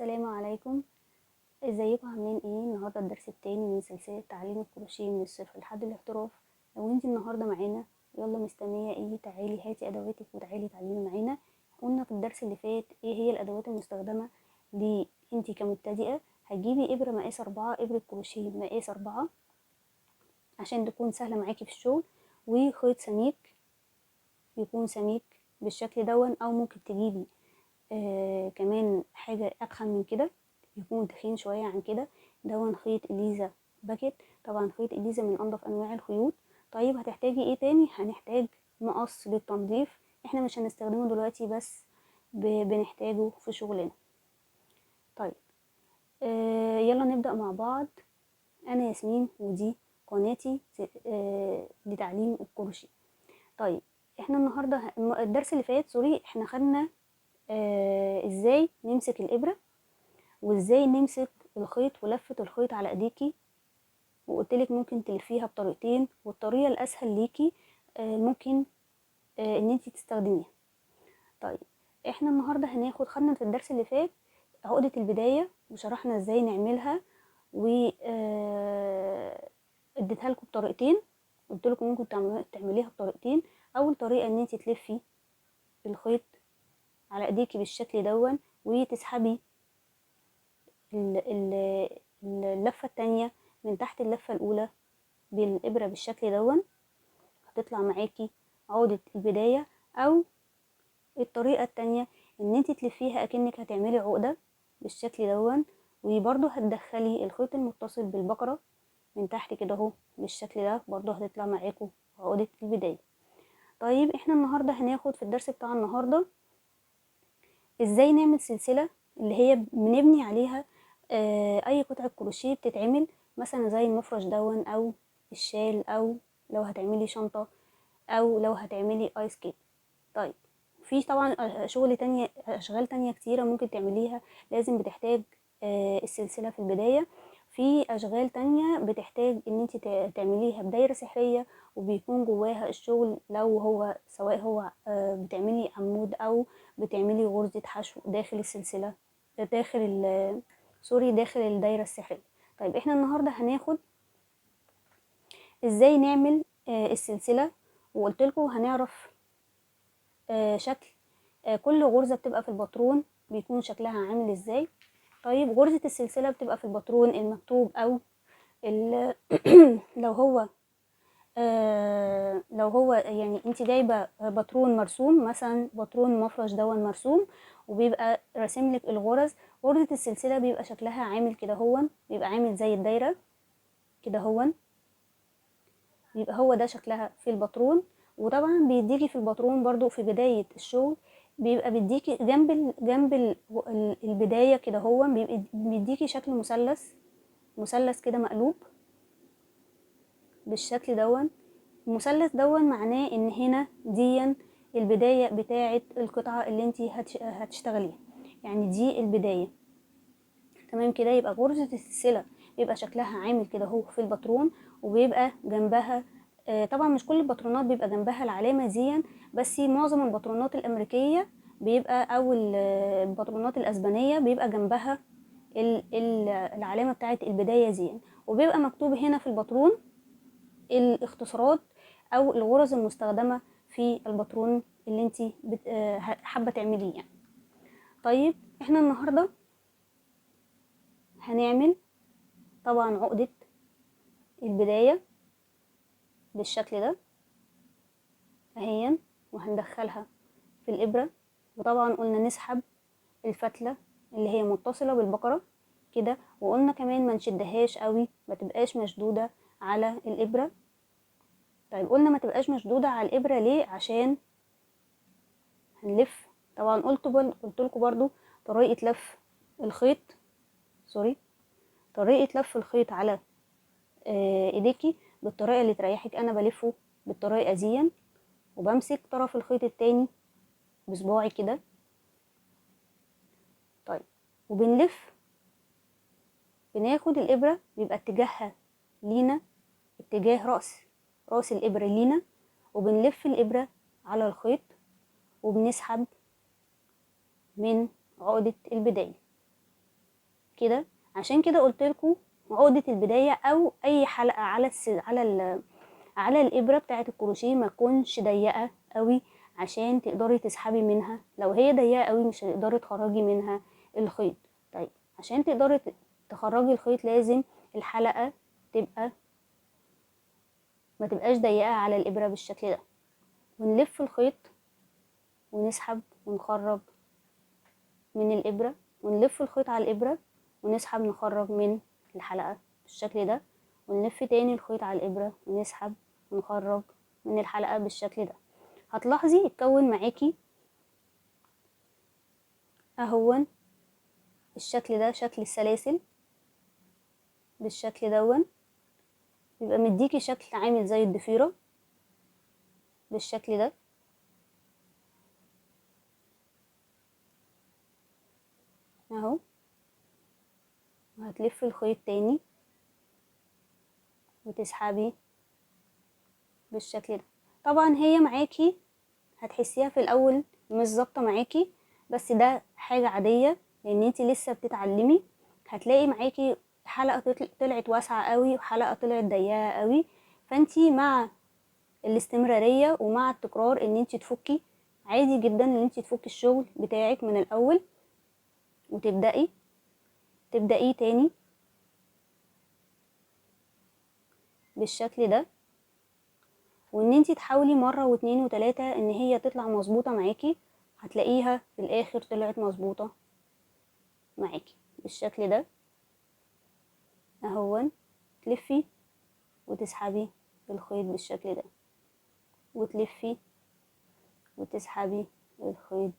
السلام عليكم. ازيكم؟ عاملين ايه؟ النهارده الدرس التاني من سلسلة تعليم الكروشيه من الصفر لحد الاحتراف. لو انتي النهارده معانا، يلا مستنيه ايه؟ تعالي هاتي ادواتك وتعالي تعلمي معانا. قلنا في الدرس اللي فات ايه هي الادوات المستخدمة ل انتي كمبتدئه. هتجيبي ابره مقاس 4، ابره كروشيه مقاس 4 عشان تكون سهلة معاكي في الشغل، وخيط سميك يكون سميك بالشكل دون، او ممكن تجيبي كمان حاجة أتخن من كده، يكون تخين شوية عن كده. دون خيط إليزا باكيت، طبعا خيط إليزا من أنظف أنواع الخيوط. طيب هتحتاجي ايه تاني؟ هنحتاج مقص للتنظيف، احنا مش هنستخدمه دلوقتي بس بنحتاجه في شغلنا. طيب يلا نبدأ مع بعض. أنا ياسمين ودي قناتي لتعليم الكروشيه. طيب احنا النهارده الدرس اللي فات sorry احنا خدنا ازاي نمسك الابره وازاي نمسك الخيط ولفه الخيط على ايديكي، وقلتلك ممكن تلفيها بطريقتين، والطريقة الاسهل ليكي ممكن ان انتي تستخدميها. طيب احنا النهارده خدنا في الدرس اللي فات عقده البداية وشرحنا ازاي نعملها، و اديتها لكم بطريقتين، قلت لكم ممكن تعمليها بطريقتين. اول طريقه ان انتي تلفي الخيط على ايديكي بالشكل دون وتسحبي اللفة التانية من تحت اللفة الاولى بالابره بالشكل دون، هتطلع معاكي عقده البداية. او الطريقة التانية ان انتي تلفيها اكنك هتعملي عقده بالشكل دون، وبرده هتدخلي الخيط المتصل بالبقره من تحت كده اهو بالشكل ده، برده هتطلع معاكم عقده البداية. طيب احنا النهارده هناخد في الدرس بتاع النهارده ازاي نعمل سلسلة اللي هي بنبني عليها اي قطعه كروشيه بتتعمل، مثلا زي المفرش دون او الشال، او لو هتعملي شنطه، او لو هتعملي ice cake. طيب في طبعا شغل تانية، اشغال تانية كتيرة ممكن تعمليها لازم بتحتاج السلسلة في البداية. في اشغال تانية بتحتاج ان انت تعمليها بدايره سحريه وبيكون جواها الشغل، لو هو سواء هو بتعملي عمود او بتعملي غرزه حشو داخل السلسلة، داخل sorry داخل الدايرة السحريه. طيب احنا النهارده هناخد ازاي نعمل السلسلة، وقلت لكم هنعرف شكل كل غرزه بتبقى في الباترون بيكون شكلها عامل ازاي. طيب غرزه السلسلة بتبقى في الباترون المكتوب او لو هو يعني انت جايبه باترون مرسوم، مثلا باترون مفرش دون مرسوم وبيبقى راسم لك الغرز، غرزه السلسلة بيبقى شكلها عامل كده هون، بيبقى عامل زي الدايرة كده هون، بيبقى هو ده شكلها في الباترون. وطبعا بيديكي في الباترون برضو في بداية الشغل بيبقى بيديكي جنب البداية كده هون، بيبقى بيديكي شكل مثلث، مثلث كده مقلوب بالشكل دون. المثلث دون معناه ان هنا دي البداية بتاعه القطعة اللي انتي هتشتغليها، يعني دي البداية. تمام كده. يبقى غرزه السلسلة بيبقى شكلها عامل كده اهو في الباترون، وبيبقى جنبها طبعا مش كل الباترونات بيبقى جنبها العلامة دي، بس معظم الباترونات الامريكية بيبقى او الباترونات الاسبانية بيبقى جنبها العلامة بتاعه البداية دي، وبيبقى مكتوب هنا في الباترون الاختصارات او الغرز المستخدمة في الباترون اللي انتي حابة تعمليه يعني. طيب احنا النهارده هنعمل طبعا عقده البداية بالشكل ده اهي، وهندخلها في الابره، وطبعا قلنا نسحب الفتله اللي هي متصلة بالبقره كده، وقلنا كمان ما نشدهاش قوي، ما تبقاش مشدودة على الابره. طيب قلنا ما تبقاش مشدودة على الابره ليه؟ عشان هنلف. طبعا قلت لكم برضو طريقه لف الخيط، سوري طريقه لف الخيط على ايديكي بالطريقة اللي تريحك. انا بلفه بالطريقة دي، وبمسك طرف الخيط التاني بصباعي كده. طيب وبنلف، بناخد الابره بيبقى اتجاهها لينا، اتجاه راس الابره لينا، وبنلف الابره على الخيط وبنسحب من عقده البداية. كده. عشان كده قلت لكم عقدة البداية او اي حلقة على على الابرة بتاعة الكروشيه ما تكونش ضيقة قوي عشان تقدري تسحبي منها. لو هي ضيقة قوي مش هتقدري تخرجي منها الخيط. طيب عشان تقدري تخرجي الخيط لازم الحلقة تبقى ما تبقاش ضيقة على الإبرة بالشكل ده. ونلف الخيط ونسحب ونخرج من الإبرة، ونلف الخيط على الإبرة ونسحب نخرج من الحلقة بالشكل ده، ونلف تاني الخيط على الإبرة ونسحب ونخرج من الحلقة بالشكل ده. هتلاحظي اتكون معاكي اهون الشكل ده، شكل السلاسل بالشكل دون، يبقى مديكي شكل عامل زي الضفيرة بالشكل ده. اهو. وهتلفي الخيط تاني وتسحبي بالشكل ده. طبعا هي معاكي هتحسيها في الاول مش ظابطة معاكي، بس ده حاجة عادية لان انتي لسه بتتعلمي. هتلاقي معاكي حلقة طلعت واسعة قوي وحلقه طلعت ضيقه قوي، فانتي مع الاستمرارية ومع التكرار ان انتي تفكي عادي جدا، ان انتي تفكي الشغل بتاعك من الاول وتبدأي تاني بالشكل ده، وان انتي تحاولي مرة واتنين وتلاتة ان هي تطلع مظبوطة معاكي. هتلاقيها في الاخر طلعت مظبوطة معاكي بالشكل ده اهون. تلفي وتسحبي الخيط بالشكل ده، وتلفي وتسحبي الخيط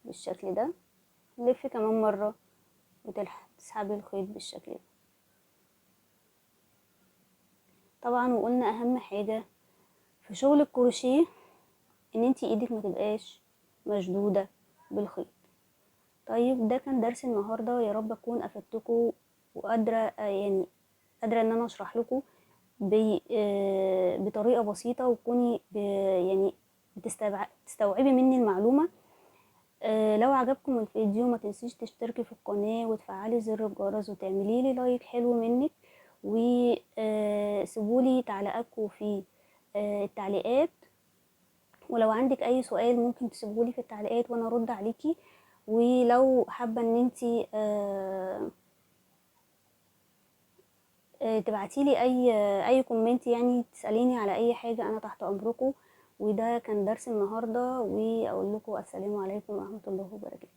بالشكل ده، لفي كمان مرة وتسحبي الخيط بالشكل ده. طبعا وقلنا اهم حاجة في شغل الكروشيه ان انتي ايدك ما تبقاش مشدودة بالخيط. طيب ده كان درس النهاردة، يا رب اكون افدتكم وقادرة يعني قادرة ان انا اشرح لكم بطريقة بسيطة، وتكوني يعني تستوعبي مني المعلومة. لو عجبكم الفيديو ما تنسيش تشتركي في القناة وتفعلي زر الجرس وتعملي لي لايك حلو منك، وسيبولي تعليقاتكم في التعليقات، ولو عندك اي سؤال ممكن تسيبهولي في التعليقات وانا ارد عليكي. ولو حابة ان انتي تبعتيلي اي comment يعني تساليني على اي حاجة، انا تحت امركم. وده كان درس النهارده، واقول لكم السلام عليكم ورحمة الله وبركاته.